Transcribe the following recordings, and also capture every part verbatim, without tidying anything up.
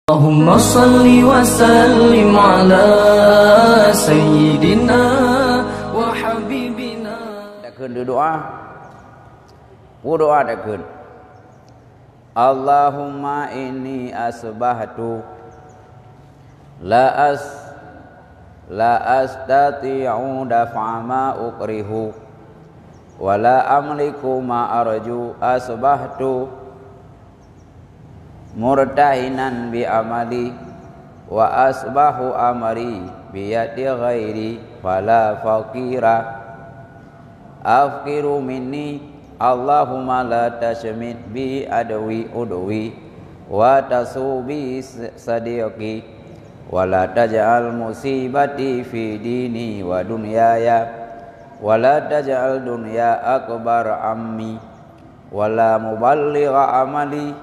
Allahumma salli wa sallim ala sayyidina wa habibina. Takheun doa. Pu doa takheun. Allahumma inni asbahtu la as-, la astati'u daf'a ma ukrihu wa la amliku ma arju. Asbahtu murtahinan bi amali wa asbahu amri biyadi ghairi fala faqira afqiru minni. Allahumma la tashmit bi adwi udwi wa tasubi sadiqi wa la taj'al musibati fi dini wa dunyaya wa la taj'al dunya akbar ammi wa la muballigha amali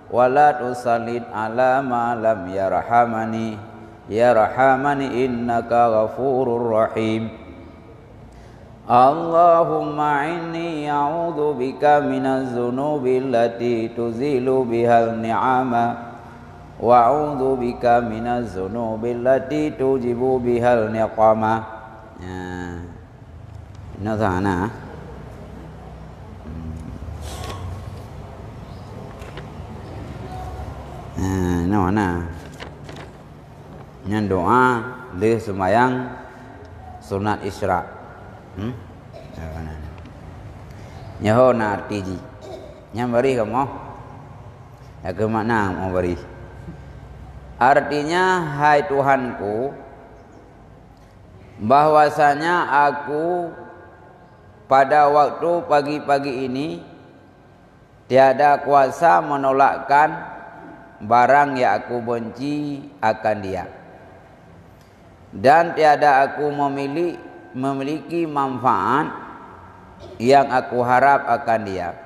wa la tusallit ala ma lam yarhamani yarhamani innaka ghafurur rahim. Allahumma inni a'udzu bika minaz zunubi allati tuzilu bihal ni'ama wa a'udzu bika minaz zunubi allati tujibu bihal niqama. Ya. Inoe sana. Hmm. Ha, inoe na. Nyan doa lheueh seumayang sunat Isra. Hmm? Nyoe na arti jih. Nyan bari kamoe. Nyang keu makna kamoe bari. Artinya, hai Tuhanku, bahwasanya aku pada waktu pagi-pagi ini tiada kuasa menolakkan barang yang aku benci akan dia, dan tiada aku memili-, memiliki manfaat yang aku harap akan dia.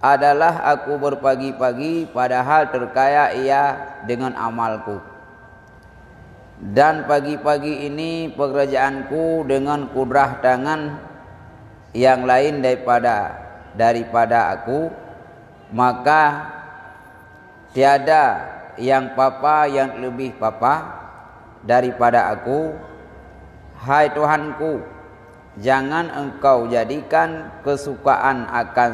Adalah aku berpagi-pagi, padahal terkaya ia dengan amalku. Dan pagi-pagi ini pekerjaanku dengan kudrah tangan yang lain daripada, daripada aku, maka tiada yang papa yang lebih papa daripada aku. Hai Tuhanku, jangan Engkau jadikan kesukaan akan,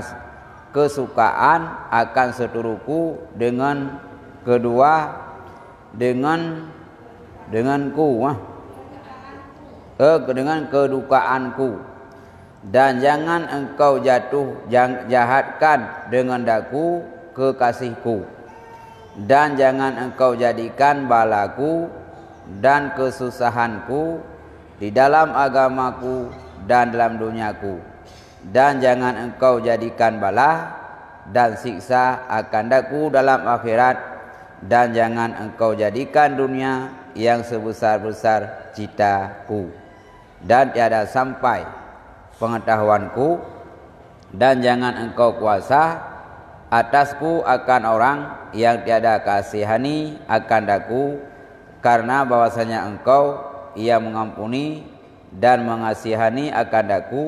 kesukaan akan seteruku dengan kedua, dengan, denganku, ah. Eh, dengan kedukaanku. Dan jangan Engkau jatuh jang-, jahatkan dengan daku kekasihku. Dan jangan Engkau jadikan balaku dan kesusahanku di dalam agamaku dan dalam dunyaku. Dan jangan Engkau jadikan bala dan siksa akan daku dalam akhirat, dan jangan Engkau jadikan dunia yang sebesar-besar citaku. Dan tiada sampai pengetahuanku, dan jangan Engkau kuasa atasku akan orang yang tiada kasihani akan daku, karena bahwasanya Engkau yang mengampuni dan mengasihani akan daku.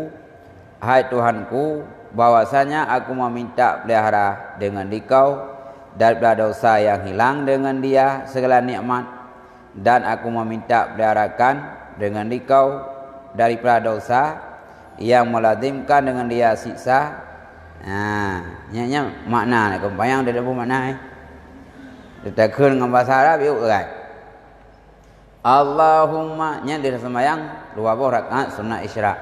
Hai Tuhanku, bahwasanya aku meminta pelihara dengan Dikau daripada dosa yang hilang dengan Dia segala nikmat, dan aku meminta peliharakan dengan Dikau daripada dosa yang melazimkan dengan Dia siksa. Ha, nyan, nyan makna ni, kumpayang dia dah makna, eh. Dia takheun ngon bahasa Arab, yuk, kan? Allahumma, nyan di seumayang dua boh rakaat sunat Isra.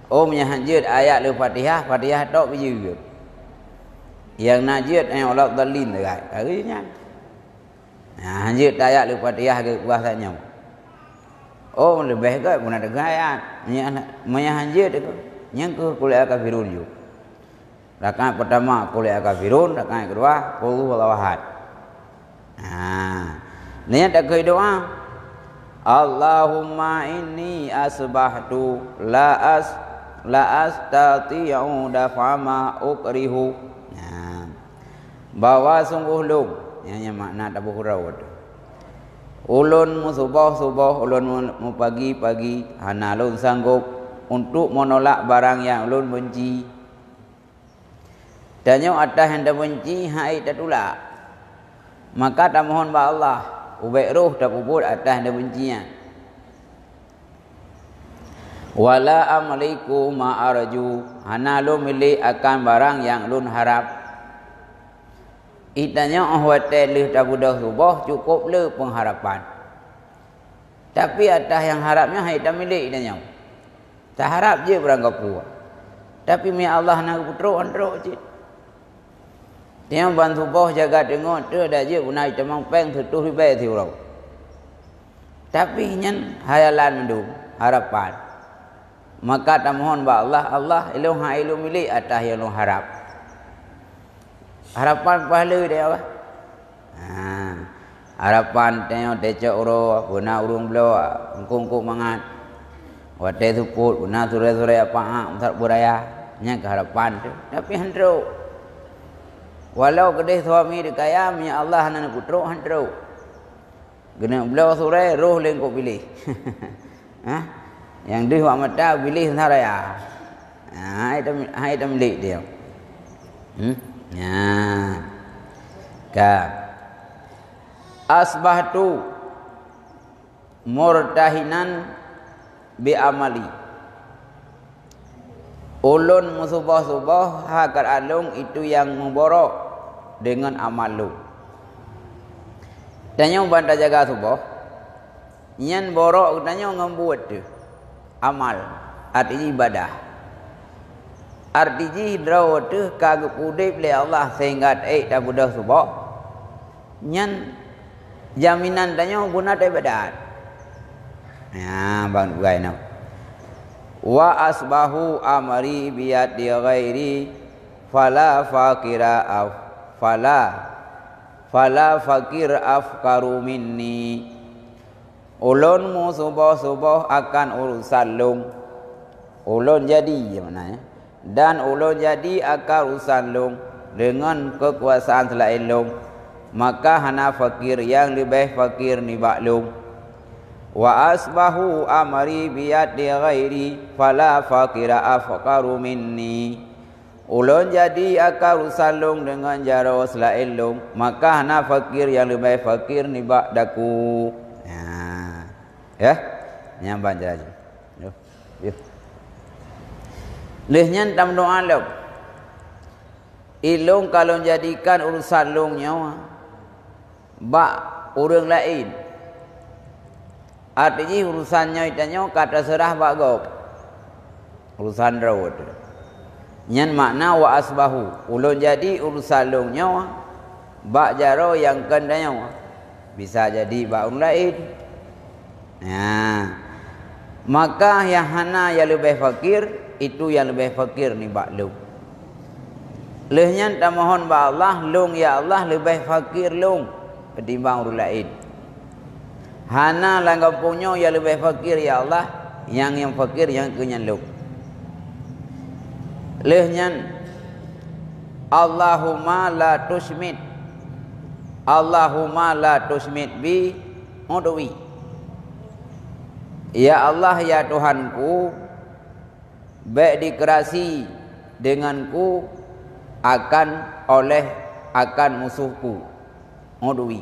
Oh, meunyo hanjeuet ayat lé Fatihah, Fatihah tok biji. Nyang na jeuet ayat wala dhalin, kan? Hari nyan. Nah, hanjeuet ayat lé Fatihah ke kuasa nyoe. Oh, leubeh gét guna teuga ayat. Meunyo, meunyo hanjeuet tu, nyang keu kulek kafirun ju. Rakaat pertama kulek kafirun, rakaat kedua qul huwallahu ahad. Nah, nyan takheun doa. Allahumma inni asbahtu la as-, la astati'u daf'a ma ukrihu. Nah, bahwa sungguh lôn, nyan, nyan makna taboh uroe tu. Ulôn meusuboh-suboh, ulôn meu-, meupagi-pagi, hana lôn sanggob untuk menolak barang yang ulôn benci. Tanyoe ataih nyang tabenci hai tatulak. Maka tamohon bak Allah, ubek roh tapeubuet atas neubenci nyan. "Wala amliku ma arju," hana lôn milék akan barang nyang lôn harab. Geutanyoe óh watée lheueh tabeudôh suboh cukôp le peungharapan. Tapi atas nyang harab nyoe hai tamilék geutanyoe. Taharab jeuet barang gapeue. Tapi mi Allah na geupeutrok, han trok cit. Tiang ban suboh jaga teungoh teu dak jeuet beuna itamong péng seutoh ribée siuroe. Tapi nyan hayalan mandum, harapan. Maka tamohon bak Allah, "Allah, ilôn hai lôn milék atas nyang lôn harab." Harapan pahala deh Allah. Ha. Harapan tanyoe teucok uroe, beuna ureuëng bloe, eungkôt-eungkôt mangat. Watée seupôt, beuna surée-surée apa-apa, musat beuraya. Nyan keuh harapan teuh. Tapi han trok. Walau keudeh suami dikaya, meunyo Allah hana neupeutrok, han trok. Geuneuk bloe surée, roh lé eungkôt biléh. Hah? Nyang deuh bak mata biléh hana raya. Ha, hai tam-, hai tamilék dia. Hmm? Nya. Ka. Asbahtu murtahinan bi amali. Ulôn meusuboh-suboh ha keuadong itu nyang muborok deungon amal lôn. Tanyoe ban tajaga suboh, nyan borok geutanyoe ngon buet teuh, amal, arti jih ibadah. Arti jih droe teuh ka geupeudeb lé Allah sehingga taék tabeudôh suboh. Nyan jaminan tanyoe beuna taibadat. Nya, ban peugah inoe. "Wa asbahu amri biyadi ghairi, fala fakira af-, fala, fala fakir afkaru minni." Ulôn meusuboh-suboh akan urusan lôn. Ulôn jadi, ya maknanya. Dan ulôn jadi akan urusan lôn deungon keukuasaan seulaén lôn, maka hana fakir nyang leubeh fakir nibak lôn. "Wa asbahu amri biyadi ghairi, fala fakira afkaru minni." Ulôn jadi akan urusan lôn deungon jaroe seulaén lôn, maka hana fakir nyang leubeh fakir nibak daku. Nah, ya, nyang ban jaroe. Yoh, yoh. Lheueh nyan tameudoá lom, "Ilôn ka lôn jadikan urusan lôn nyoe bak ureuëng laén." Arti jih urusan nyoe tanyoe ka teuseurah bak gob. Urusan droe teuh. Nyan makna wa asbahu, ulôn jadi urusan lôn nyoe bak jaroe nyang kon tanyoe. Bisa jadi bak ureuëng laén. Nah, maka nyang hana nyang leubeh fakir, itu nyang leubeh fakir nibak lôn. Lheueh nyan tamohon bak Allah, lôn, ya Allah, leubeh fakir lôn ketimbang ureuëng laén. Hana lam gampông nyoe nyang leubeh fakir, ya Allah, nyang, nyang fakir nyang keu nyan lôn. Lheueh nyan, Allahumma la tusyamit. Allahumma la tusyamit bi udwi. Ya Allah, ya Tuhanku, bék dikeurasi deungonku akan, oleh, akan musohku. Udwi.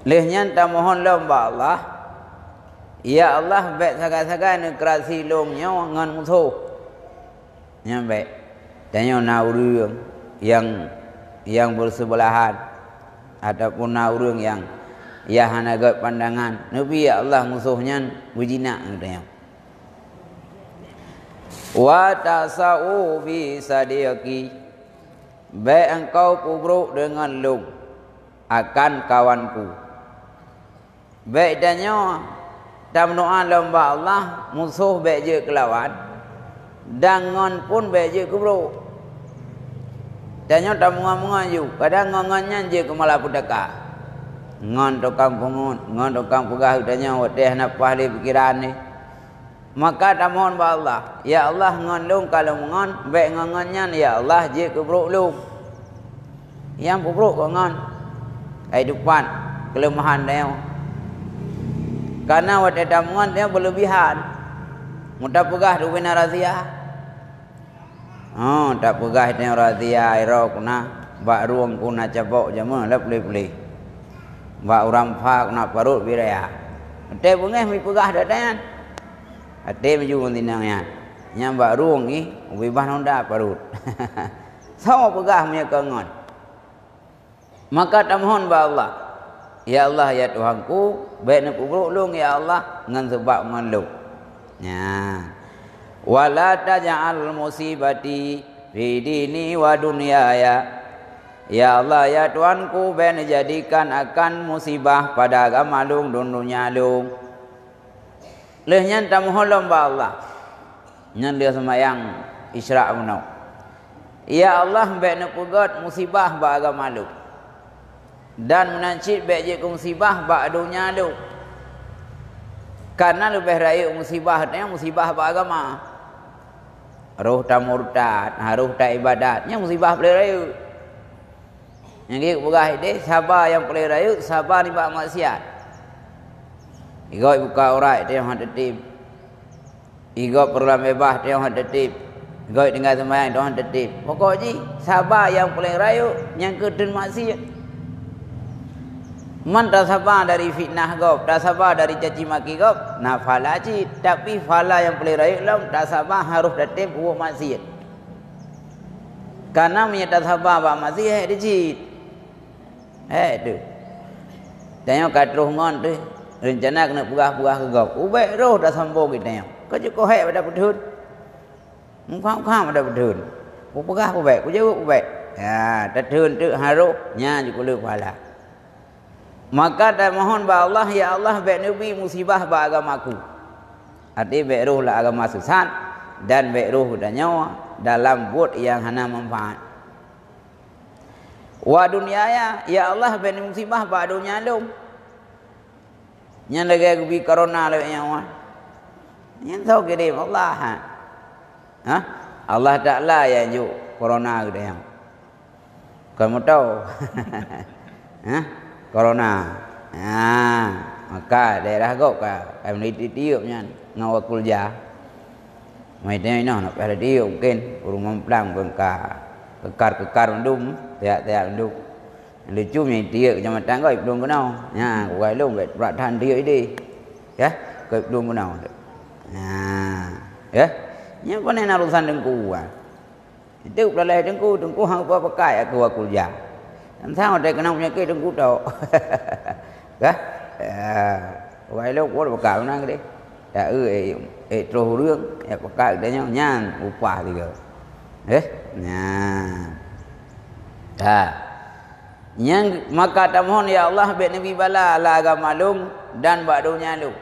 Lheueh nyan tamohon lom bak Allah, ya Allah, bék sagai-sagai neukeurasi lôn nyoe ngon musoh. Nyan bék. Tanyoe na ureuëng nyang, nyang beuseubelahan, ataupun na ureuëng nyang, nyang hana gét pandangan, neubi ya Allah musoh nyan beujinak ngon tanyoe. Wa tasa'u bi sadiqi, bék engkau peubrok deungon lôn akan kawanku. Bék tanyoe tameudoá lom bak Allah, musoh bék jeuet keulawan, dan ngon pun bék jeuet keubrok. Tanyoe tameungon-meungon ju, kadang ngon-ngon nyan jeuet keu malapetaka. Ngon tukang peungeut, ngon tukang peugah tanyoe watée hana paih lé pikeran nyoe. Maka tamohon bak Allah, "Ya Allah, ngon lôn ka lôn meungon, bék ngon-ngon nyan, ya Allah, jeuet keubrok lôn." Nyang peubrok keu ngon, ka itupat keuleumahan tanyoe. Kareuna watée tameungon tanyoe beuleubihan. Meutapeugah teuh ubena razia. Oh, tapeugah tanyoe razia, iro kuna. Bak rueng ku na cabok jamé lé puléh-puléh. Bak uram pha ku na parot biraya. Até beungéh meupeugah that nyan. Até maju ngon tinang nyan. Nyan bak rueng ih, ubé bah nonda parot. Soe peugah meunyoe kon ngon? Maka tamohon bak Allah, "Ya Allah, ya Tuhanku, bék neupeubrok lôn, ya Allah, ngon seubab ngon lôn." Nyan. "Wa la taj'al musibati fi dini wa dunyaya." Ya Allah, ya Tuhanku, bék neujadikan akan musibah pada agama lôn dan donya lôn. Lheueh nyan tamohon lom bak Allah. Nyan lheueh seumayang Isra bunoe. Ya Allah, bék neupeugét musibah bak agama lôn. Dan meunan cit bék jeuet keu musibah bak donya lôn. Kareuna leubeh rayeuk musibah nyan musibah bak agama. Roh tamurtad, ha, roh taibadat, nyan musibah paléng rayeuk. Nyang geupeugah idéh, saba nyang paléng rayeuk, saba nibak maksiat. Igob buka aurat, teungoh han teutem. Igob peureulambée bah, teungoh han teutem. Igob tinggai seumayang, teungoh han teutem. Pokok jih, saba nyang paléng rayeuk, nyang keuteun maksiat. Man tasaba dari fitnah gob, tasaba dari caci maki gob, na pahala cit. Tapi pahala nyang paléng rayeuk lom, tasaba harôh tatem peubuet maksiat. Kareuna meunyoe tasaba bak maksiat, hék teuh cit. Hék teuh. Tanyoe ka troh ngon teuh, reuncana keuneuk peugah-peugah keu gob. Ubé roh tasambong geutanyoe. Ka jeuet keu hék pada peutheun. Meukham-kham pada peutheun. Kupeugah peubék, kujaweueb peubék. Ya, tatheun teuk harôh, nyan jikeuleue pahala. Maka tamohon bak Allah, "Ya Allah, bék neubi musibah bak agamaku." Arti bék roh lam agama sesat dan bék roh geutanyoe dalam buet nyang hana manfaat. "Wa dunyaya, ya Allah, bék neubi musibah bak donya lôn." Nyan lagée geubi corona lagée nyan wan. Nyan soe kirém, Allah, ha? Ha? Allah Taala nyang jok corona geutanyoe. Kon moto. Ha? Corona. Ha, maka daerah gob ka, ka meuliti tiep nyan ngon wakul ja. Mai teuh inoe na payah lé tiep mungken, ureuëng mamplam kon ka kekar-kekar mandum, tiep-tiep mandum. Lucu mie tiek keucamatan kau iplueng keunoe. Nya, kukai lôn bèk brat that tiek idéh. Ya, kau iplueng keunoe. Nya, ya. Nyan pane na urusan teungku, ah. Itu pelalai teungku, teungku hang apa pakai aku, aku ja. Dan sama tak kena penyakit teungku tau. Kah? Ya. Kukai lôn kuat pakai menang deh. Ya, eh, eh, eh, terus ureueng, ya pakai dia nyan, nyan upah tiga. Eh, nyan. Ha. Nyang maka tamohon, "Ya Allah, bèk neubi bala lam agama lôn dan bak donya lôn."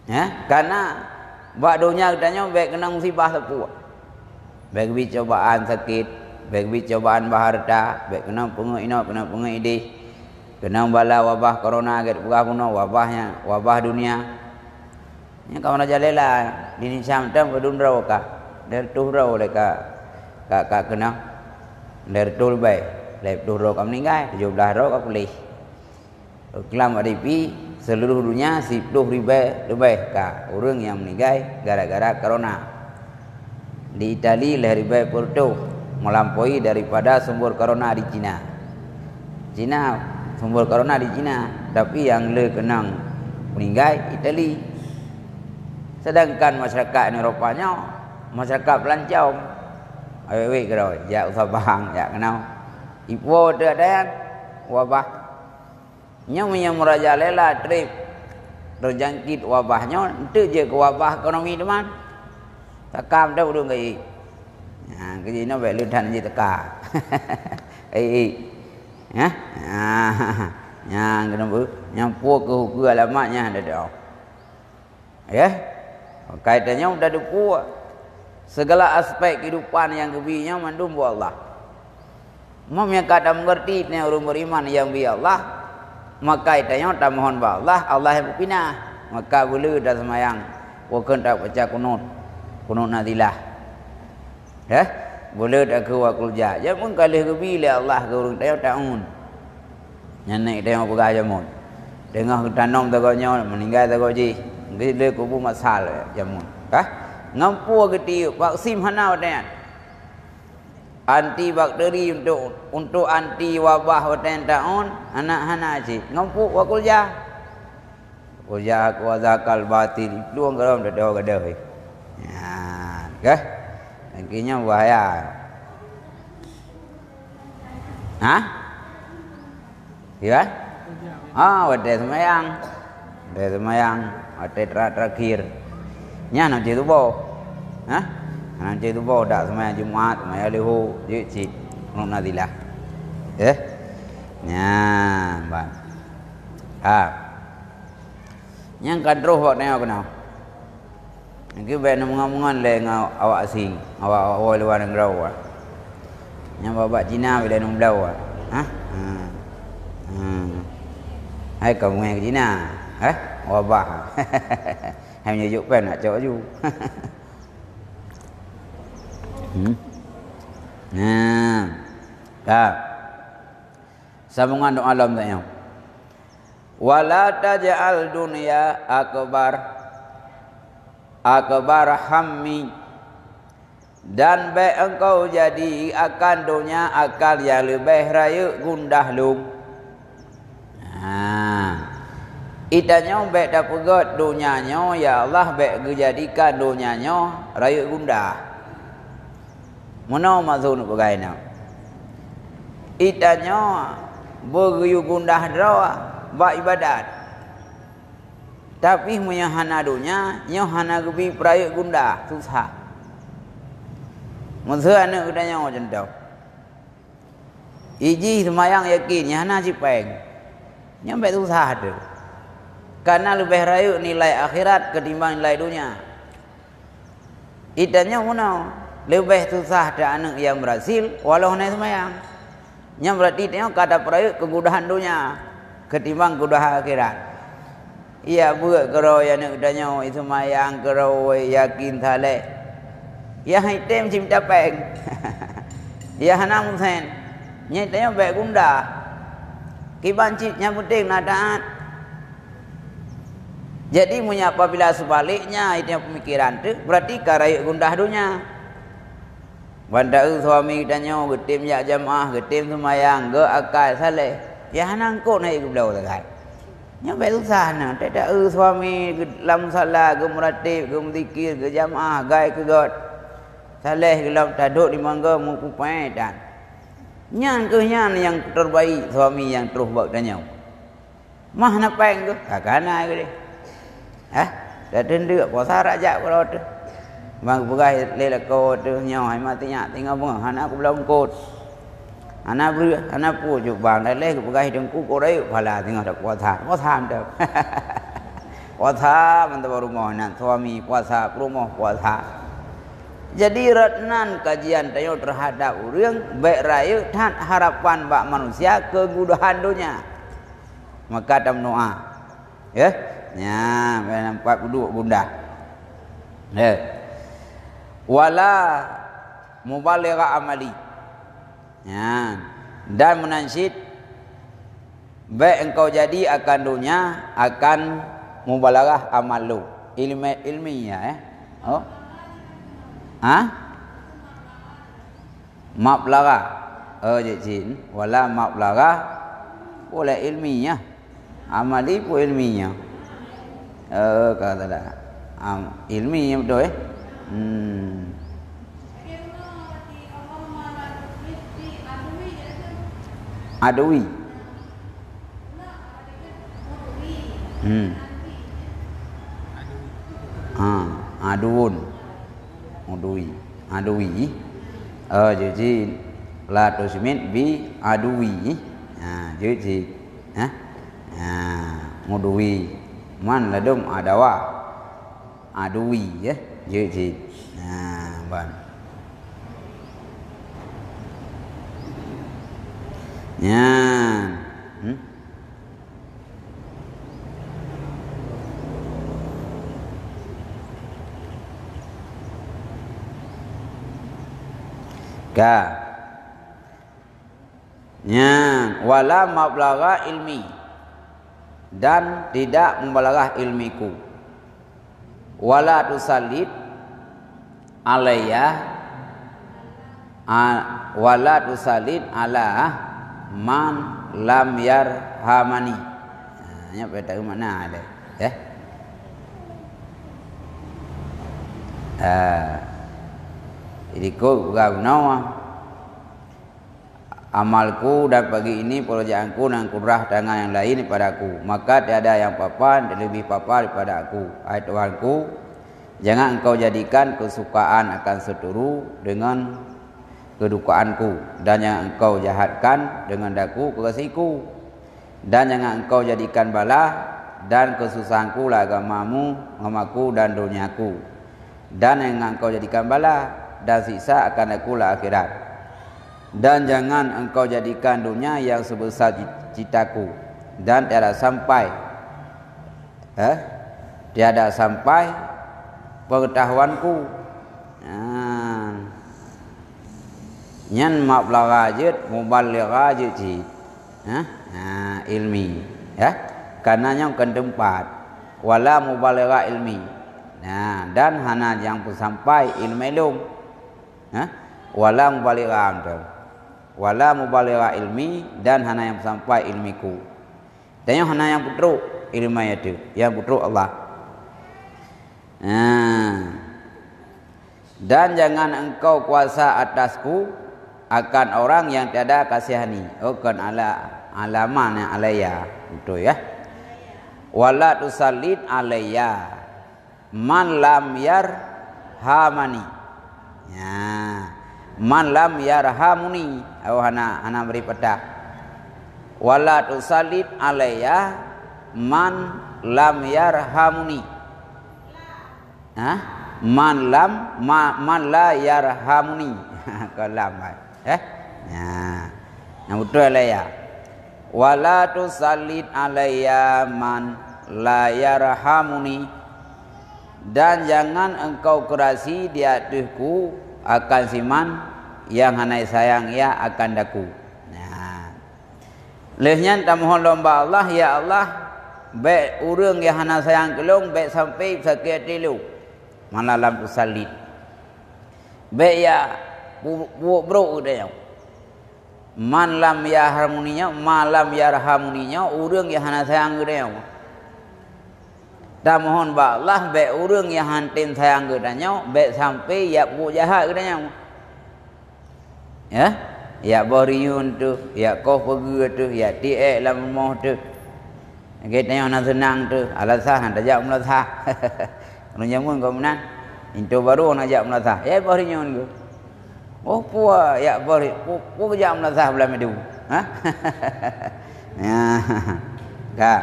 Ya, karena bak donya geutanyoe bèk keunong musibah sapeue. Bèk geubi cobaan sakét, bèk geubi cobaan bak hareuta, bèk keunong peungeuet inoe, keunong peungeuet idéh, keunong bala wabah corona gèt peugah bunoe, wabah nyan, wabah dunia. Nyan ka meunajalela di Indonesia mantong padum droe ka, lhèe reutôh droe lé ka, ka, ka keunong. Lhèe reutôh leubèh, lhèe reutôh droe ka meuninggai, tujoh blah droe ka puléh. Keuklam A D P, seuluruh dunia siploh ribèe leubèh ka ureueng nyang meuninggai gara-gara corona. Di Itali lhèe ribèe peureutôh meulampaui daripada sumber corona di Cina. Cina, sumber corona di Cina, tapi nyang le keunong meuninggai Itali. Sedangkan masyarakat Eropa nyoe, masyarakat peulancong. Awét-awét keudroe, jak u Sabang, jak keunoe. Ipo teuh ada nyan, wabah. Nyoe meunyoe meurajalela trép teujangkét wabah nyoe, enteuk jeuet keu wabah ekonomi teuma. Takam dah ulôn keu ié. Nah, keu jinoe bèk leutan jih teuka. Ié. Hah? Nah, nyang keuneuk beu, nyang pue keu hukeu alamat nyan dah dah. Ya? Maka tanyoe tateupeue, segala aspek kehidupan nyang geubi nyoe mandum buet Allah. Meunyoe ka tameungerti tanyoe ureueng beriman nyang bi Allah, maka tanyoe tamohon bak Allah, Allah nyang peupinah. Maka beuleueh taseumayang, bukon tabaca kunut, kunut nazilah. Heh, beuleueh takheun wa qul ja. Jameun ka lheueh geubi lé Allah keu ureueng tanyoe taun. Nyan nèk tanyoe peugah jameun. Teungoh geutanom sagoe nyoe, meuninggai sagoe jih. Geulheueh kubu masal jameun. Kah? Ngon peue geutiyeuk, vaksin hana watèe nyan. Anti bakteri untuk, untuk anti wabah watèe taun, hana, hana cit. Ngon puk wa qul ja. Wa ja wa zahaqal batil, iplueng goh lom dadah-dadah. Nyan, kah? Akhirnya bahaya. Hah? Iya? Ah, watèe seumayang. Watèe seumayang, watèe tra-, terakhir. Nyan nang cit tuboh. Hah? Nang cit tuboh dak seumayang Jumat, seumayang leuhô, jeuet cit. Qunut nazilah. Eh? Nyan, ban. Ha. Nyang ka troh awak nyoe keunoe. Nyoe bèk neumeungon-meungon lé ngon awak asing, awak-awak luwa nanggroe. Nyang bak-bak Cina bèk lé neubloe. Hah? Ha. Ha. Hai kamoe nyang Cina, hah? Wabah. Hai meunyoe jok pen nak cok ju. Hmm. Nah. Ka. Sambungan doa lom tanyong. Wala taj'al dunya akbar, akbar hammi, dan bèk engkau jadi akan donya akan nyang leubeh rayeuk gundah lôn. Ha. Geutanyoe bèk tapeugèt donya nyoe, ya Allah, bèk geujadikan donya nyoe rayeuk gundah. Meunoe maksud peugah nyoe. Geutanyoe beugeuyue gundah droe bak iébadat. Tapi meunyoe hana donya, nyoe hana geubi peurayeuk gundah, susah. Meuseu aneuk geutanyoe cuntoh. Ijih seumayang yakin, nyan hana cit pèng. Nyan bèk susah teuh. Kareuna leubeh rayeuk nilai akhirat keutimbang nilai donya. Geutanyoe meunoe, leubeh susah teuh aneuk nyang beurhasil walau hana seumayang. Nyan beurati tanyoe ka tapeurayeuk keugundahan donya keutimbang keugundahan akhirat. Iya, beuet keudroe aneuk geutanyoe, iseumayang keudroe, yakin saleh. Iya han item cit mita pèng. Iya hana meusen. Nyan tanyoe bèk gundah. Kiban cit nyang peunteng na taát. Jadi, meunyoe apabila seubaleknya tanyoe peumikiran teuh, beurati ka rayeuk gundah donya. Ban taeu suami geutanyoe geutem jak jamaah, geutem seumayang, geuakai saleh, ya hana eungkot hai geubloe sagai. Nyoe bèk susah na, taeu suami geu-, lam musala geumeurateb, geumeuzikir, geujamaah, gai keu gèt. Saleh geulom tadok di mangga meupeupai tan. Nyan kheueh nyan nyang terbaik suami nyang troh bak tanyoe. Mah na pèng keuh, ka kana keuh deh. Hah? Dak teuntèe puasa rajak keudroe teuh. Bang geupeugah lé lakoe teuh nyoe hai mak tinyak teungoh beungoh hana keubloe eungkot. Hana breueh, hana peue juk bang daleh geupeugah teungku kok rayeuk phala teungoh dak puasa. Puasa mantong. Puasa mantong bak rumoh nan suami puasa, peurumoh puasa. Jadi rot nan kajian tanyoe teuhadap ureueng bèk rayeuk that harapan bak manusia keumudahan donya. Maka tameudoa. Ya. Nya, nampak uduk gundah. Ya. Wala mubaligha amali. Ya. Dan meunan cit bèk engkau jadi akan donya akan mubalaghah amal lôn. Ilmi, ilmiah, ya. Oh. Ha? Mablaghah. Oh, jeuet cit. Wala mablaghah. Boleh ilmiah. Amali pun ilmiah. Eh, ka salah. Am, ilmiah beutôi, eh? Hmm. Adui. Hmm. Ha, aduun. Udui. Adui. Oh, jeuet cit. La tusyamit bi adui. Ha, jeuet cit. Ha? Ha, udui. Man ladum adawa. Adui, ya. Jeuet cit. Ha, ban. Nyan. Hmm? Ka. Nyan, wala mablagha ilmi, dan tidak mubalaghah ilmiku. Wala tusallid alayya A-, wala tusallit ala man lam yarhamani. Ha, nyan peue makna dia, ya. Ha. Jadi, kok guna amalku dan pagi ini pekerjaanku dan kudrah tangan yang lain padaku, maka tiada yang papa dan lebih papa daripada aku. Hai Tuhanku, jangan Engkau jadikan kesukaan akan seteru dengan kedukaanku, dan jangan Engkau jahatkan dengan daku kekasihku, dan jangan Engkau jadikan bala dan kesusahanku lah agamamu, agamaku dan duniaku, dan jangan Engkau jadikan bala dan siksa akan aku lah akhirat, dan jangan Engkau jadikan dunia yang sebesar ci-, citaku, dan tiada sampai, eh, tiada sampai pengetahuanku. Nah, nyan mubalaghah jeuet, mubaligha jeuet cit. Ha? Ha, ilmi. Ya? Karena nyoe kon teumpat. Wala mubaligha ilmi. Nah, dan hana nyang peusampai ilmu lôn. Ha? Wala mubaligha, beutôi. Wala mubaligha ilmi, dan hana nyang peusampai ilmiku. Tanyoe hana nyang peutrok ilmu nyan teuh, nyang peutrok Allah. Nah. Dan jangan Engkau kuasa atasku akan orang yang tiada kasihani. Oh, kon ala, ala man, ya, alayya. Beutôi, ya. Wala tusallit alayya man lam yarhamani. Ya. Man lam yarhamuni. Oh, hana, hana bri patah. Wala tusallit alayya man lam yarhamuni. Ha? Man lam, ma-, man la yarhamuni. Kon lam, eh? Ya. Nyang beutôi alayya. Wala tusallit alayya man la yarhamuni. Dan jangan Engkau keurasi di ateuehku akan siman nyang hana sayang ia akan daku. Nah. Lheueh nyan tamohon lom bak Allah, "Ya Allah, bék ureuëng nyang hana sayang keu lôn bék sampai sakét até lôn." Man lam tusallit. Bék ya pu-, puwoe brok geutanyoe. Man lam yarhamuni nyoe, man lam yarhamuni nyoe, ureuëng nyang hana sayang geutanyoe. Tamohon bak Allah, bék ureuëng nyang hana tem sayang geutanyoe bék sampai ya puwoe jahat geutanyoe. Ya? Ya boh rinyueng teuh, ya koh peugeu teuh, ya tiek lam rumoh teuh. Geutanyoe na seunang teuh, alasan hana tajak meulasah. Ureuëng jameun keu meunan, intu barô hana jak meulasah. Ya boh rinyueng teuh. Oh, peue ya boh ri-, peue, peue jak meulasah bulan madu. Ha? Ya. Ka.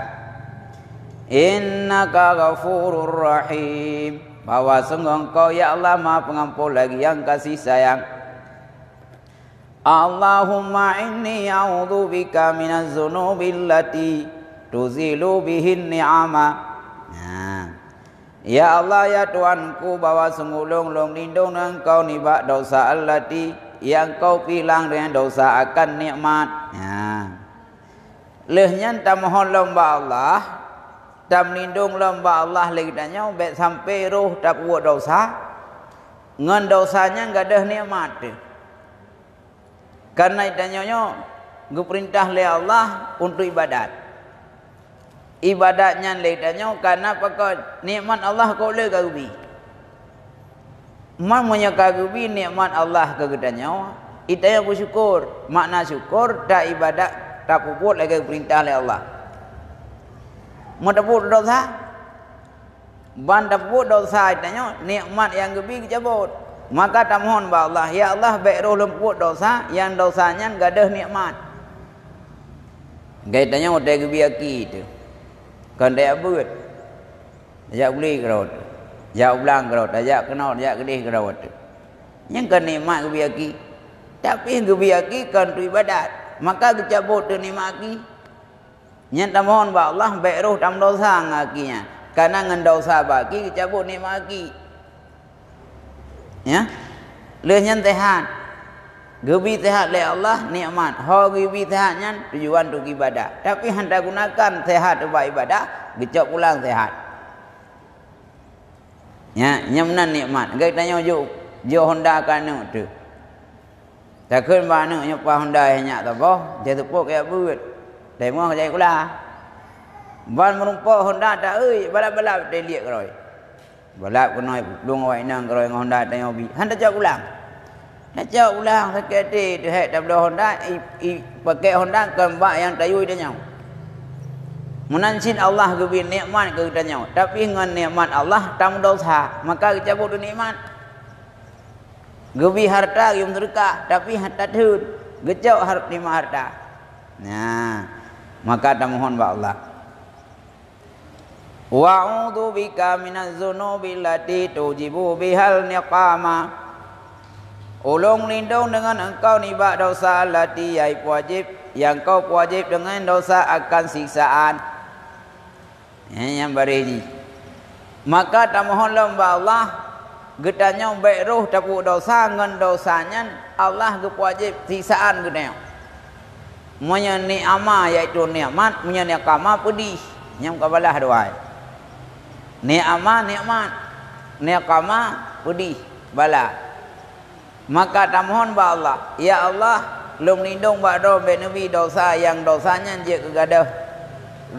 Innaka ghafurur rahim. Bahwa sungguh Engkau, ya Allah, Maha Pengampun lagi yang kasih sayang. Allahumma inni a'udzubika minaz dzunubil lati tuzilu bihin ni'ama. Nah. Ya Allah, ya Tuhanku, bahwa sungguh lôn lôn lindong ngon Engkau nibak dosa allati nyang Kau pilang deungon dosa akan nikmat. Nah. Lheueh nyan tamohon lom bak Allah, tameulindong lom bak Allah lé geutanyoe bék sampai roh tapubuet dosa, ngon dosa nyan gadôh nikmat teuh. Kareuna geutanyoe nyoe geupeurintah lé Allah untuk ibadat. Ibadat nyan lé geutanyoe kareuna pakon nikmat Allah kok le ka geubi. Man meunyoe ka geubi nikmat Allah keu geutanyoe, geutanyoe beusyukur. Makna syukur, taibadat, tapubuet lagée geupeurintah lé Allah. Meutapeubuet dosa, ban tapeubuet dosa geutanyoe, nikmat nyang geubi geucabot. Maka tamohon bak Allah, "Ya Allah, bék roh lôn peubuet dosa, nyang dosa nyan gadôh nikmat." Geutanyoe watée geubi aki teuh, kon tajak beuet. Tajak u glé keudroe teuh, tajak u blang keudroe teuh, tajak keunoe, tajak keudeh keudroe teuh. Nyan kon nikmat geubi aki. Tapi geubi aki kon untuk ibadat, maka geucabot teuh nikmat aki. Nyan tamohon bak Allah bék roh tameudosa ngon aki nyan, kareuna ngon dosa bak aki geucabot nikmat aki. Ya. Lheueh nyan sehat. Geubi sehat lé Allah nikmat. Ho geubi sehat nyan tujuan untuk ibadat. Tapi hana gunakan sehat ubak ibadat, geucok pulang sehat. Ya, nyan meunan nikmat. Geutanyoe jok, jok Honda keu aneuk teuh. Takheun bak aneuk nyoe, "Pah Honda nyak saboh, jiteupeue keu jak beuet. Teuma jai kula." Ban meurumpok Honda ta-eu, balap-balap teuliek keudroe. Balap keunoe, plueng awak inong keudroe ngon Honda tanyoe bi. Han tacok pulang. Tacok pulang sakét até, teuhek tabloe Honda, i, i, pakèk Honda kon bak nyang tayue tanyoe. Meunan cit Allah geubri nikmat keu geutanyoe, tapi ngon nikmat Allah tameudosa, maka geucabot nikmat. Geubri hareuta, geuyue meuseudeukah, tapi han tatheun, geucok har-, nima hareuta. Nah, maka tamohon bak Allah. "Wa a'udzubika minaz dzunubil lati tujibu bihal niqama." Ulôn lindong deungon Engkau nibak dosa allati nyang peuwajéb, nyang Kau peuwajéb deungon dosa akan siksaan. Nyan nyang bareh jih. Maka tamohon lom bak Allah, geutanyoe bèk roh tapeubuet dosa, ngon dosa nyan Allah geupeuwajéb siksaan geutanyoe. Meunyoe ni'ama, yaitu nikmat, meunyoe niqama, peudih. Nyan ka balaih dua. Ni'ama, nikmat. Niqama, peudih, bala. Maka tamohon bak Allah, "Ya Allah, lôn lindong bak Droe bèk neubi dosa nyang dosa nyan jeuet keu gadôh,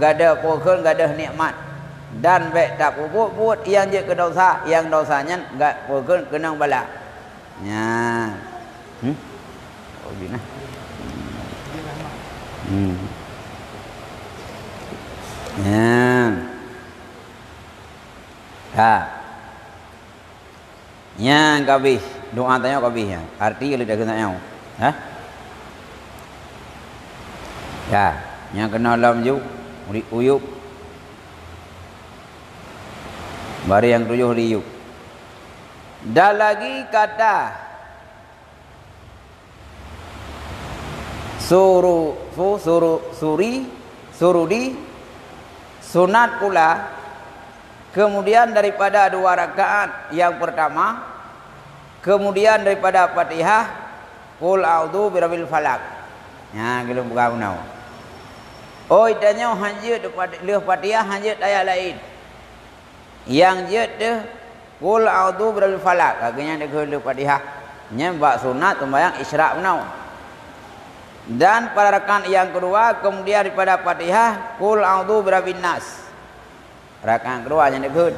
gadôh peue kheun gadôh nikmat, dan bèk tapeubuet buet nyang jeuet keu dosa, nyang dosa nyan ga-, peue kheun keunong bala." Nyan. Hmm? Oh, binah. Hmm. Nyan. Ha. Nyan ka abéh, doa tanyoe ka abéh nyan. Arti lé dak keuneuk nyoe. Hah? Ya, nyang keunoe lom ju, ri-, uyup. Baru nyang tujoh di yup. Dan lagi kata Suru-, fu-, suru-, suri, surudi, sunat pula, kemudian daripada dua rakaat yang pertama, kemudian daripada Fatihah, Qul a'udzu birabbil falaq. Nyan, geuleueng peugah bunoe. Oh, tanyoe han jeuet lheueh Fatihah, han jeuet ayat laén. Nyang jeuet deuh, "Qul a'udzu birabbil falaq." Ka geuhnyan deuh lheueh Fatihah. Nyan bak sunat sumbayang Isra bunoe. Dan pada rakaat nyang keudua, kemudian daripada Fatihah, "Qul a'udzu birabbin nas." Rakaat keudua nyan deuh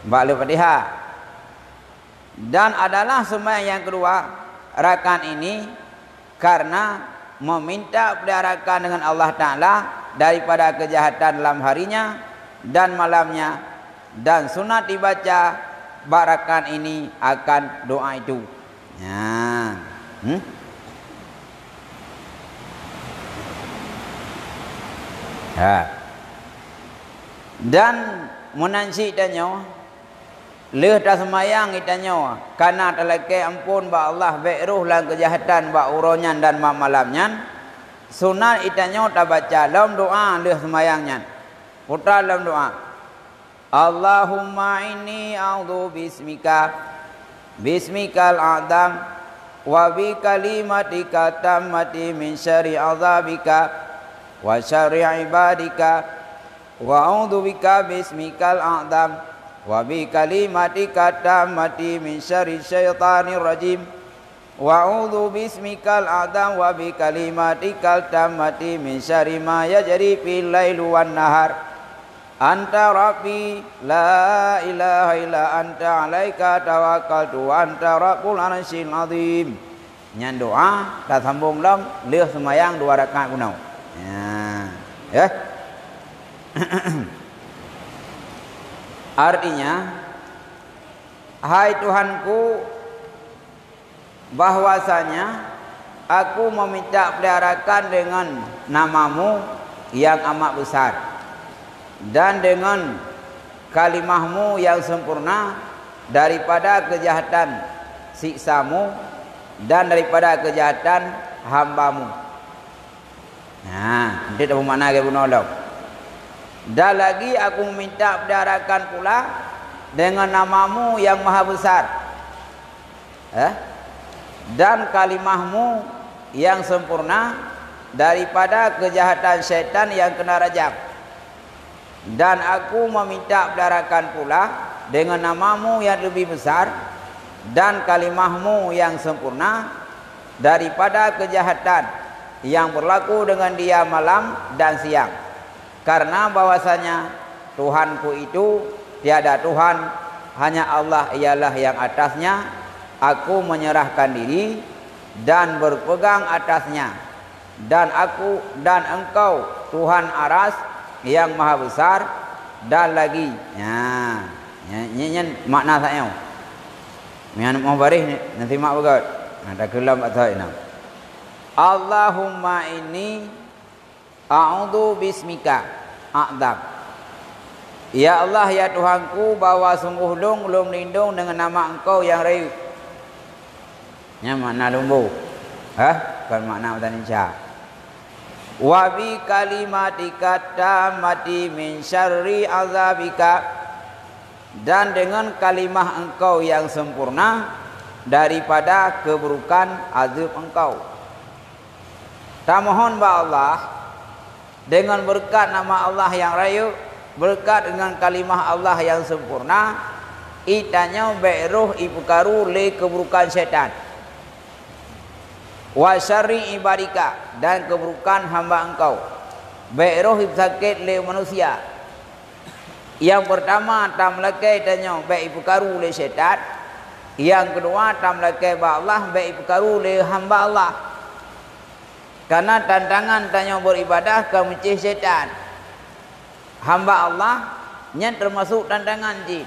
bak lheueh Fatihah. Dan adalah sumbayang nyang keudua rakaat ini karena meminta peliharakan dengan Allah Ta'ala daripada kejahatan dalam harinya dan malamnya, dan sunat dibaca bak rakaat ini akan doa itu. Nah. Hmm? Ha. Dan meunan cit tanyoe, lheueh taseumayang geutanyoe, kana talakée amphon bak Allah, bék roh lam keujahatan bak uroe nyan dan bak malam nyan, sunat geutanyoe tabaca lom doá lheueh seumayang nyan. Putra lom doá, "Allahumma inni a'udzu bismika, bismikal a'zam, wa bi kalimatika tammati min syarri azabika, wa syarri ibadika." Wa a'udzu bika bismikal a'zam wa bi kalimatika tammati min syarri syaitanir rajim. Wa a'udzu bismikal a'zam wa bi kalimatikal tammati min syarri ma yajri fil laili wan nahar. Anta rabbi la ilaha illa anta alaika tawakkaltu wa anta rabbul arsyil azim. Nyan doá tasambong lom lheueh seumayang dua rakaat bunoe. Nya. Eh. Artinya, hai Tuhanku, bahwasanya aku meminta peliharakan dengan nama-Mu yang amat besar dan dengan kalimah-Mu yang sempurna daripada kejahatan siksa-Mu dan daripada kejahatan hamba-Mu. Nah, enteuk tapeue makna lagée bunoe lom. Dan lagi aku meminta peliharakan pula dengan nama-Mu yang maha besar, eh, dan kalimah-Mu yang sempurna daripada kejahatan syaitan yang kena rajam. Dan aku meminta peliharakan pula dengan nama-Mu yang lebih besar dan kalimah-Mu yang sempurna daripada keujahatan nyang beurlaku deungon dia malam dan siang, kareuna bahwasanya Tuhanku itu tiada Tuhan, hanya Allah ialah nyang atasnya aku menyerahkan diri dan beurpeugang atasnya, dan aku, dan Engkau, Tuhan Aras nyang Maha Besar, dan lagi. Nyan, nyan, nyan makna saát nyoe. Meunyoe meubaréh, neusimak beugét. Nah, takeulom atau inong. Allahumma inni a'udzu bismika a'dzam. Ya Allah, ya Tuhanku, bahwa sungguh lôn, lôn meulindong deungon nama Engkau nyang rayeuk. Nyan makna lôn boh. Hah? Kon makna meutanisa. Wa bi kalimatika tammati min syarri azabika, dan deungon kalimah Engkau nyang sempurna daripada keuburukan azeub Engkau. Tamohon bak Allah, deungon beureukat nama Allah nyang rayeuk, beureukat deungon kalimah Allah nyang sempurna, i tanyoe bék roh ipeukaru lé keuburukan syaitan. Wa syarri ibadika, dan keuburukan hamba Engkau, bék roh ipeusakét lé manusia. Nyang peurtama, tameulakée tanyoe bék ipeukaru lé syaitan. Nyang keudua, tameulakée bak Allah bék ipeukaru lé hamba Allah. Kareuna tantangan tanyoe beuribadah ka meucéh syaitan. Hamba Allah nyan teumasok tantangan jih.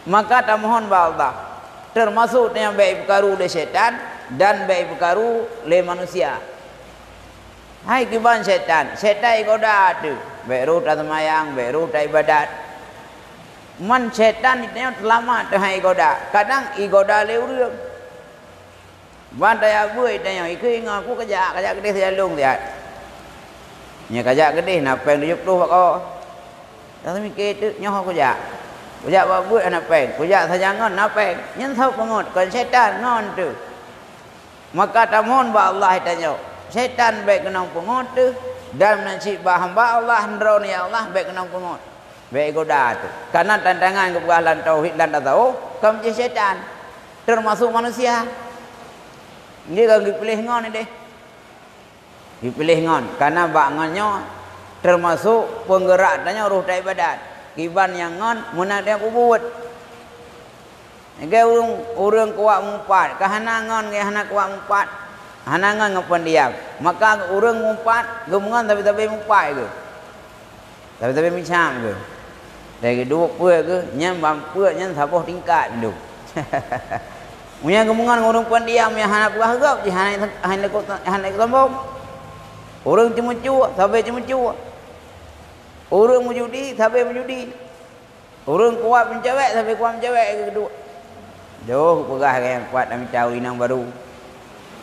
Maka tamohon bak Allah, teumasok tanyoe bék ipeukaru lé syaitan dan bék ipeukaru lé manusia. Hai kiban syaitan, syaitan igoda teuh, bék roh taseumayang, bék roh taibadat. Man syaitan tanyoe teulamat teuh hai igoda, kadang igoda lé ureuëng. Ban tajak beuet tanyoe, ikeu ingat ku kajak, kajak keudeh sijalong siat. Nyoe kajak keudeh na péng tujoh ploh bak kawoe. Nyang teumike teuk nyoe kujak. Kujak bak beuet hana péng, kujak sajangon na péng. Nyan saboh peungeut kon syaitan ngon teuh. Maka tamohon bak Allah tanyoe, syaitan bék keunong peungeut teuh, dan meunan cit bak hamba Allah, droeneuh ya Allah bék keunong peungeut. Bék igoda teuh. Kareuna tantangan geupeugah lam tauhid, lam tasawuf, kon jih syaitan, teumasok manusia. Nyoe ka geupiléh ngon ideh. Geupiléh ngon, kareuna bak ngon nyoe teumasok peunggeurak tanyoe roh taibadat. Kiban nyang ngon meunan nyang peubuet. Lagée ureuëng, ureuëng kuat meupat, ka hana ngon, ngon hana kuat meupat, hana ngon ngon peundiam. Maka ureuëng meupat, geumeungon sabe-sabe meupat geuh. Sabe-sabe meucam geuh. Lagée duek peuet geuh, nyan ban peuet nyan saboh tingkat dum. Meunyoe geumeungon ngon ureuëng peundiam nyang hana peugah gob jih, hana, hana, hana sombong. Ureuëng ceumeucue, sabe ceumeucue. Ureuëng meujudi, sabe meujudi. Ureuëng kuat meucewek, sabe kuat meucewek keu keudua. Dôh geupeugah lé nyang kuat tamita ureuëng inong barô.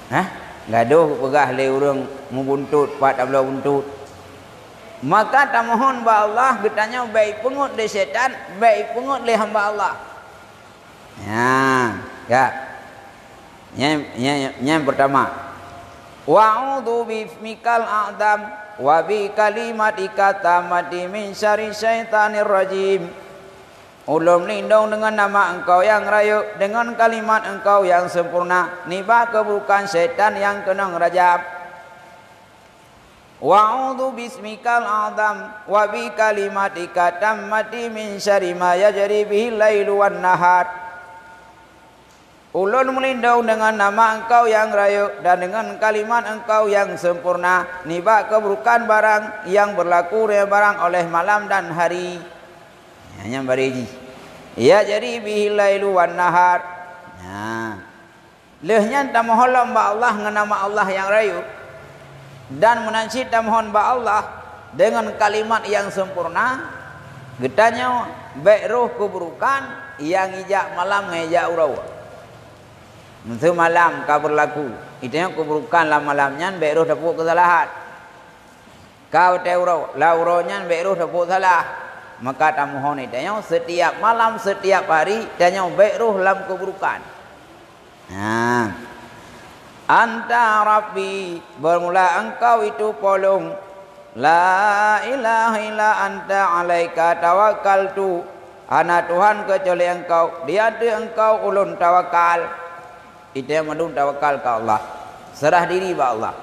Hah? Gadôh geupeugah lé ureuëng meubuntot, pat tabloe buntot. Maka tamohon bak Allah, geutanyoe bék ipeungeut lé syaitan, bék ipeungeut lé hamba Allah. Nyan, ka. Nyan, nyan, nyan peurtama. Wa a'udzu bismikal a'zam wa bi kalimatika tammati min syarri syaitanir rajim. Ulôn meulindong deungon nama Engkau nyang rayeuk, deungon kalimat Engkau nyang sempurna, nibak keuburukan syaitan nyang keunong rajam. Wa a'udzu bismikal a'zam wa bi kalimatika tammati min syarri ma yajri bihil lailu wan nahar. Ulôn meulindong deungon nama Engkau nyang rayeuk dan deungon kalimat Engkau nyang sempurna nibak keuburukan barang nyang beurlaku deungon barang óh lheueh malam dan hari. Nyan barô jih. Yajri bihil lailu wan nahar. Nah. Lheueh nyan tamohon lom bak Allah ngon nama Allah nyang rayeuk, dan meunan cit tamohon bak Allah deungon kalimat nyang sempurna, geutanyoe bék roh keuburukan nyang ijak malam ngon ijak uroe. Meuseu malam ka beurlaku, geutanyoe keuburukan lam malam nyan bék roh tapeubuet keusalahan. Ka watée uroe, lam uroe nyan bék roh tapeubuet salah. Maka tamohon geutanyoe seutiap malam, seutiap hari, tanyoe bék roh lam keuburukan. Ha. Anta Rabbi, bermula Engkau itu Po lôn. La ilaha illa anta alaika tawakkaltu. Hana Tuhan keucuali Engkau, di ateueh Engkau ulôn tawakal. Itanyoe mandum tawakal keu Allah, seurah diri bak Allah.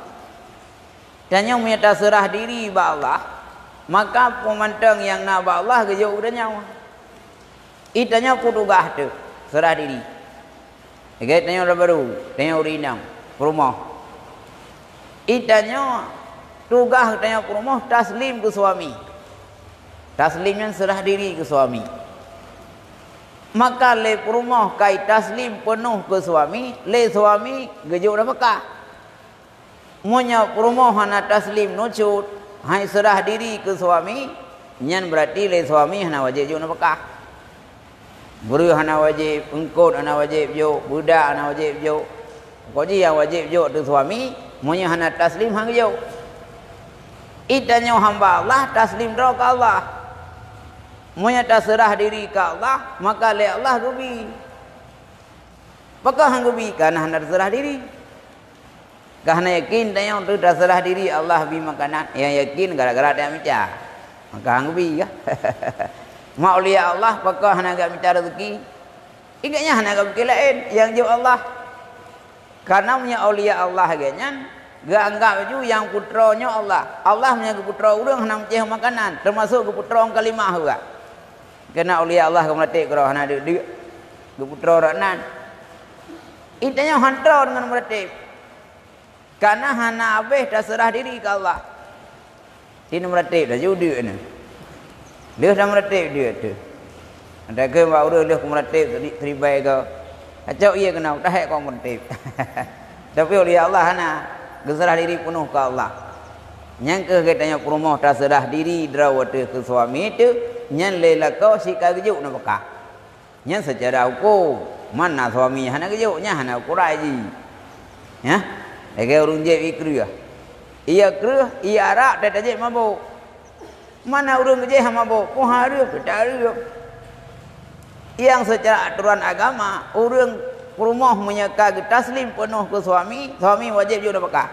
Tanyoe meunyoe taseurah diri bak Allah, maka peumantong nyang na bak Allah geujok keu tanyoe. Itanyoe peue tugaih teuh, seurah diri. Lagèe tanyoe ureueng barô, tanyoe ureueng inong, peurumoh. Itanyoe tugaih tanyoe peurumoh taslim keu suami. Taslim nyan seurah diri keu suami. Maka lé peurumoh kai taslim peunoh keu suami, lé suami geujok nafakah. Meunyoe peurumoh hana taslim nucut, han seurah diri keu suami, nyan beurati lé suami hana wajéb jok nafakah. Breueh hana wajéb, eungkôt hana wajéb jok, beudak hana wajéb jok. Pokok jih nyang wajéb jok teuh suami, meunyoe hana taslim han geujok. Itanyoe hamba Allah taslim droe keu Allah. Meunyoe taseurah diri keu Allah, maka lé Allah geubi. Pakon han geubi? Kareuna hana taseurah diri. Ka hana yakin tanyoe teuh taseurah diri Allah bi makanan, nyang yakin gara-gara tanyoe mita. Maka han geubi kah? Mak aulia Allah pakon hana geumita rezeki? Ingat nyan hana geupike laén, nyang jok Allah. Kareuna meunyoe aulia Allah geuh nyan, geuanggap ju nyang peutroe nyoe Allah. Allah meunyoe geupeutroe ureueng hana meucéh makanan, teumasok geupeutroe kalimah juga. Keunan aulia Allah ka meuratéb keudroe hana deuk-deuk geupeutroe rot nan. Itanyoe han troe deungon meuratéb. Kareuna hana habéh taseurah diri keu Allah. Di meuratéb laju deuk nyan. Lheueh tameuratéb deuk teuh. Ada keu bak ureueng lheueh keu meuratéb teudibai keu. Acok ié keunoe, tahék keu meuratéb. Tapi aulia Allah hana, geuseurah diri peunoh keu Allah. Nyan keuh geutanyoe peurumoh taseurah diri droe teuh keu suami teuh, nyan lé lakoe sit ka geujok nafakah. Nyan seucara huköm, mana suami hana geujok, nyan hana ukuran jih. Nyan, lagèe ureueng jieb ié kreueh. Ié kreueh, ié arak, tajép mabök. Mana ureueng geujép hana mabök, peue hareuem, teuhareuem. Nyang seucara aturan agama, ureueng peurumoh meunyoe ka geutaslim peunoh keu suami, suami wajéb jok nafakah.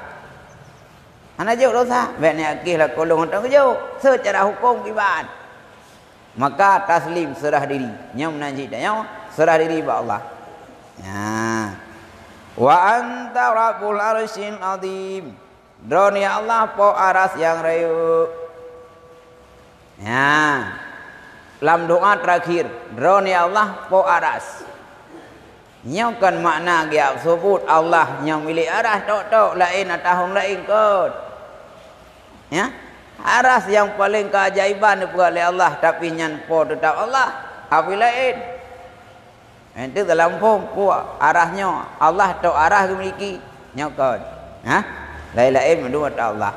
Hana jok dosa, bèk neuakhé lakoe lôn hantom geujok. Seucara huköm kiban. Maka taslim, seurah diri. Nyoe meunan cit tanyoe, seurah diri bak Allah. Nyan. Wa anta rabbul arsyil azim. Droeneuh ya Allah, Po Aras nyang rayeuk. Nyan. Lam doa terakhir, Droeneuh ya Allah, Po Aras. Nyoe kon makna geujak seubut Allah nyang milék aras tok-tok, laén ateueh ureueng laén kon. Ya? Aras nyang paleng keajaiban dipeugah lé Allah, tapi nyan Po teutab Allah, hana laén. Enteuk dalam phon, Po, aras nyoe, Allah tok aras geumiliki. Nyoe kon. Ha? Laén-laén mandum ata Allah.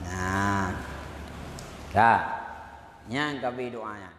Nah. Ka. Nyan ka bri doa nyan.